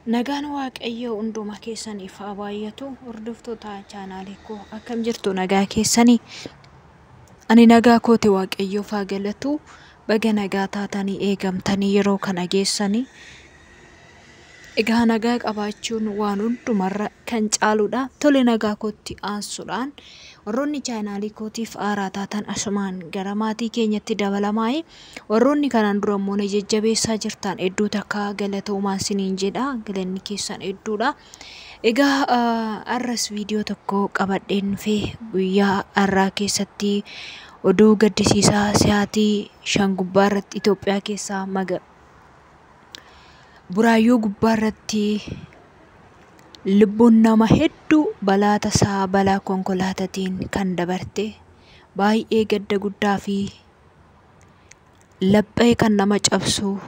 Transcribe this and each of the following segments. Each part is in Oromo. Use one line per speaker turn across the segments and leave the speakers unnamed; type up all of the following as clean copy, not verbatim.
Nagaan Waaqayyoo hunduma keessaniif haa baay'atu. Hordoftoota chaanaalii koo, akkam jirtu? Nagaa keessanii? Ani nagaa kooti, Waaqayyoof haa galatu. Baga nagaa taatanii eegamtanii yeroo kana geessanii. Egaa nagaa qabaachuun waan hundumarra kan caaludha. Tole, nagaa kootti aansuudhaan warroonni chaanaalii kootiif haaraa taatan asumaan gara maatii keenyatti dabalamaayi. Warroonni kanaan dura immoo na jajjabeessaa jirtan hedduu takka galatoomaa isiniin jedha. Galanni keessan hedduudha. Egaa har'as viidiyoo tokko qabadheen dhufee, guyyaa har'aa keessatti oduu gaddisiisaa sa'aatii 5 gubbaa irratti Itoophiyaa keessaa maga Buraayyuu gubbaa irratti lubbuun nama hedduu balaa tasaa, balaa konkolaataatiin kan dabarte, baay'ee gadda guddaa fi laphee kan nama cabsu,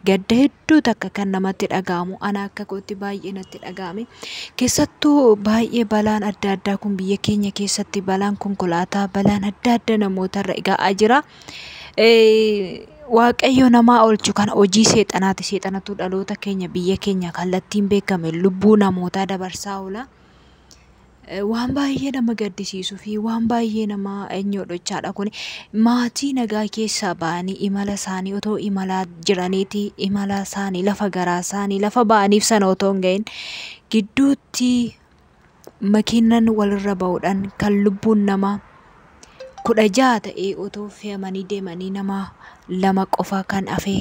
gadda hedduu takka kan namatti dhaga'amu, ana akka kootti baay'ee natti dhaga'ame. Keessattuu baay'ee balaan adda addaa kun biyya keenya keessatti, balaan konkolaataa, balaan adda addaa namootarra ga'aa jira. Waaqayyo namaa oolchu. Kana hojii seexanaati. Seexanatu dhaloota keenya, biyya keenya kallattiin beekame lubbuu namootaa dabarsaa oola. Waan baay'ee nama gaddisiisuu fi waan baay'ee nama eenyuudhachaadha kun. Maatii nagaa keessaa ba'anii imala isaanii otoo imalaa jiraniiti, imala isaanii lafa garaa isaanii lafa ba'aniif sana otoo hin ga'in gidduutti makiinan walirra ba'uudhaan kan lubbuun nama 16 ta'ee otoo fe'amanii deemanii nama 2 qofa kan hafe,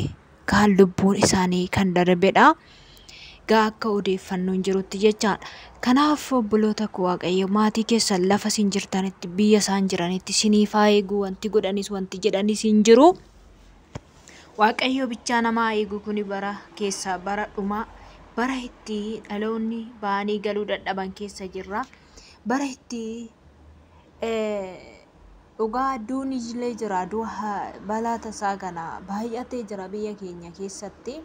kaan lubbuun isaanii kan darbedha. Gaa akka odeeffannoon jirutti jechaadha. Kanaaf obboloota koo, Waaqayyo maatii keessan lafa isin jirtanitti, biyya isaan jiranitti isiniif haa eegu. Wanti godhanis wanti jedhanis hin jiru. Waaqayyo bichaa namaa eegu. Kuni bara keessaa bara dhumaa, bara itti dhaloonni ba'anii galuu dadhaban keessa jirra. Bara itti dhugaa duuni illee jira, du'a balaa tasaa kana baay'atee jira biyya keenya keessatti.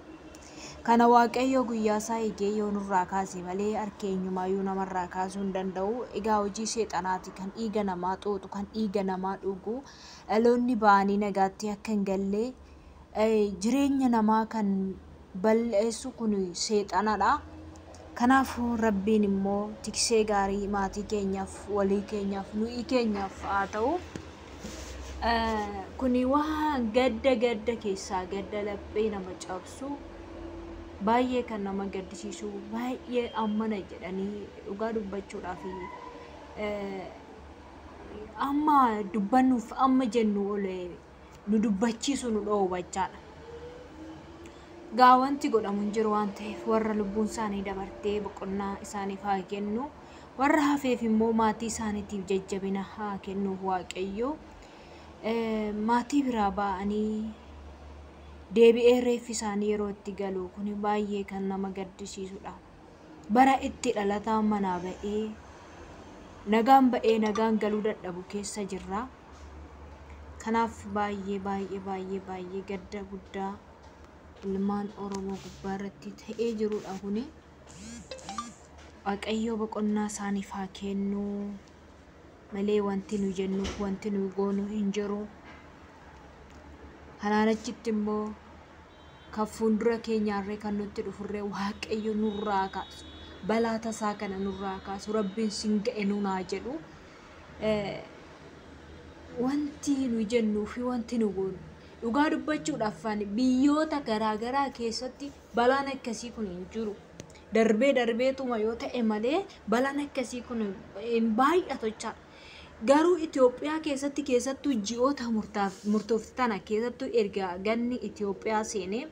Kana Waaqayyo guyyaa isaa eegee yoo nurraa kaase malee harka eenyumaayyuu namarraa kaasuu hin danda'u. Egaa hojii seexanaati kan dhiiga namaa xuuxu, kan dhiiga namaa dhugu, dhaloonni ba'anii nagaatti akka hin galle jireenya namaa kan balleessu kun seexanadha. Kanaafuu Rabbiin immoo tiksee gaarii maatii keenyaaf, walii keenyaaf, nuyi keenyaaf haa ta'u. Kuni waan gadda gadda keessaa gadda laphee nama cabsu, baay'ee kan nama gaddisiisu, baay'ee ammana jedhanii dhugaa dubbachuudhaaf amma dubbannuuf amma jennu ol nu dubbachiisu nu dhoowwachaadha. Gaa wanti godhamu hin jiru waan ta'eef, warra lubbuun isaanii dabartee boqonnaa isaaniif haa kennu. Warra hafeef immoo maatii isaaniitiif jajjabina haa kennuuf Waaqayyo. Maatii biraa ba'anii deebi'ee reeffi isaanii yeroo itti galu kun baay'ee kan nama gaddisiisudha. Bara itti dhalataan manaa ba'ee nagaan ba'ee nagaan galuu dadhabu keessa jirra. Kanaaf baay'ee baay'ee baay'ee baay'ee gadda guddaa ilmaan Oromoo gubbaa irratti ta'ee jirudha kuni. Waaqayyo boqonnaa isaaniif haa kennu malee wanti nu jennuuf wanti nu goonu hin jiru. Kanaan achitti immoo kan fuuldura keenyaarree kan nutti dhufurree Waaqayyo nurraa kaasu. Balaa tasaa kana nurraa kaasu. Rabbiin sin ga'e nuun haa jedhu. Wanti nu jennuu fi wanti nu goonu, dhugaa dubbachuudhaaf ani biyyoota garaagaraa keessatti balaan akkasii kun hin jiru. Darbee darbeetuma yoo ta'e malee balaan akkasii kun hin baay'atu jechaadha. Garuu Itoophiyaa keessatti, keessattuu ji'oota murtoofte tana keessattuu, erga ganni Itoophiyaa seenee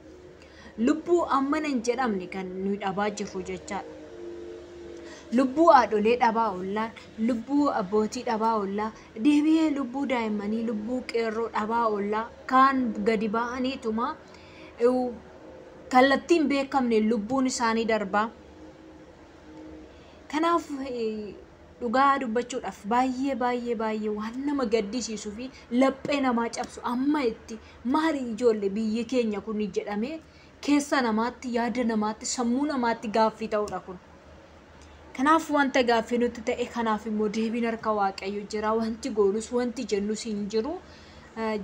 lubbuu ammana hin jedhamne kan nuyi dhabaa jirru jechaadha. Lubbuu haadholee dhabaa oollaa, lubbuu abbootii dhabaa oollaa, deebi'ee lubbuu daa'immanii, lubbuu qeerroo dhabaa oollaa, kaan gadi ba'aniituma kallattiin beekamne lubbuun isaanii darbaa. Kanaaf dhugaa dubbachuudhaaf baay'ee baay'ee baay'ee waan nama gaddisiisuu fi laphee namaa cabsu, amma itti maali ijoollee biyyi keenya kun jedhamee keessa namaatti, yaada namaatti, sammuu namaatti gaaffii ta'udha kun. Kanaaf wanta gaaffii nutti ta'e kanaaf immoo deebiin harka Waaqayyo jira. Wanti goonus wanti jennus hin jiru.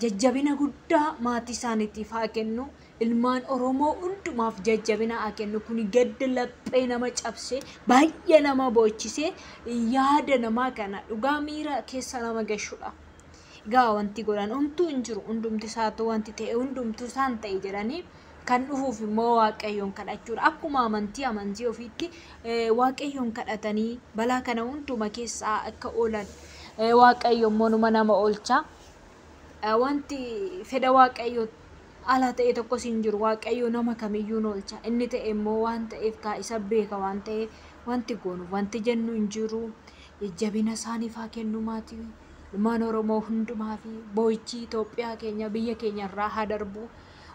Jajjabina guddaa maatii isaaniitiif haa kennu. Ilmaan Oromoo hundumaaf jajjabina haa kennu. Kun gadda laphee nama cabsee, baay'ee nama boo'ichisee, yaada namaa kana dhugaa miira keessa nama gashudha. Egaa wanti godhan homtuu hin jiru. Hundumti isaatu wanti ta'e hundumtuu isaan ta'e jedhanii kan dhufuuf immoo Waaqayyoon kadhachuudha. Akkuma amantii ofiitti Waaqayyoon kadhatanii balaa kana hunduma keessaa akka oolan, Waaqayyo immoo numa nama oolcha. Wanti fedha Waaqayyoo ala ta'e tokkos hin jiru. Waaqayyo nama kamiyyuu ni oolcha. Inni ta'e immoo waan ta'eef kaa isa beeka waan ta'eef wanti goonu wanti jennu hin jiru. Jajjabina isaaniif haa kennu maatii ilmaan Oromoo hundumaa fi boo'ichi Itoophiyaa keenya biyya keenya irraa haa darbu.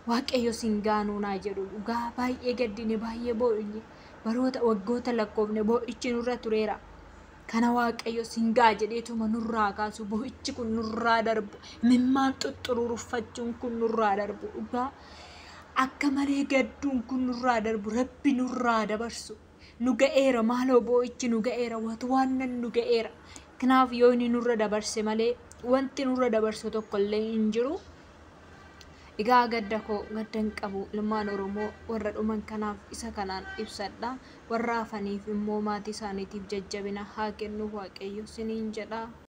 Waaqayyo sin gaanuu naa jedhu. Dhugaa baay'ee gaddine, baay'ee boo'inye, baroota waggoota lakkoofne boo'ichi nurra tureera. Kana Waaqayyo sin gaa jedheetuma nurraa kaasu, boo'ichi kun nurraa darbu, mimmaan xuxxururuffachuun kun nurraa darbu, dhugaa akka malee gadduun kun nurraa darbu, Rabbi nurraa dabarsu. Nu ga'eera, maaloo boo'ichi nu ga'eera, watwaannan nu ga'eera. Kanaaf yoo inni nurra dabarse malee wanti nurra dabarsu tokko illee hin jiru. Egaa gadda koo gadda hin qabu ilmaan Oromoo warra dhuman kanaaf isa kanaan ibsadha. Warra hafaniif immoo maatii isaaniitiif jajjabina haa kennu Waaqayyo siniin jedha.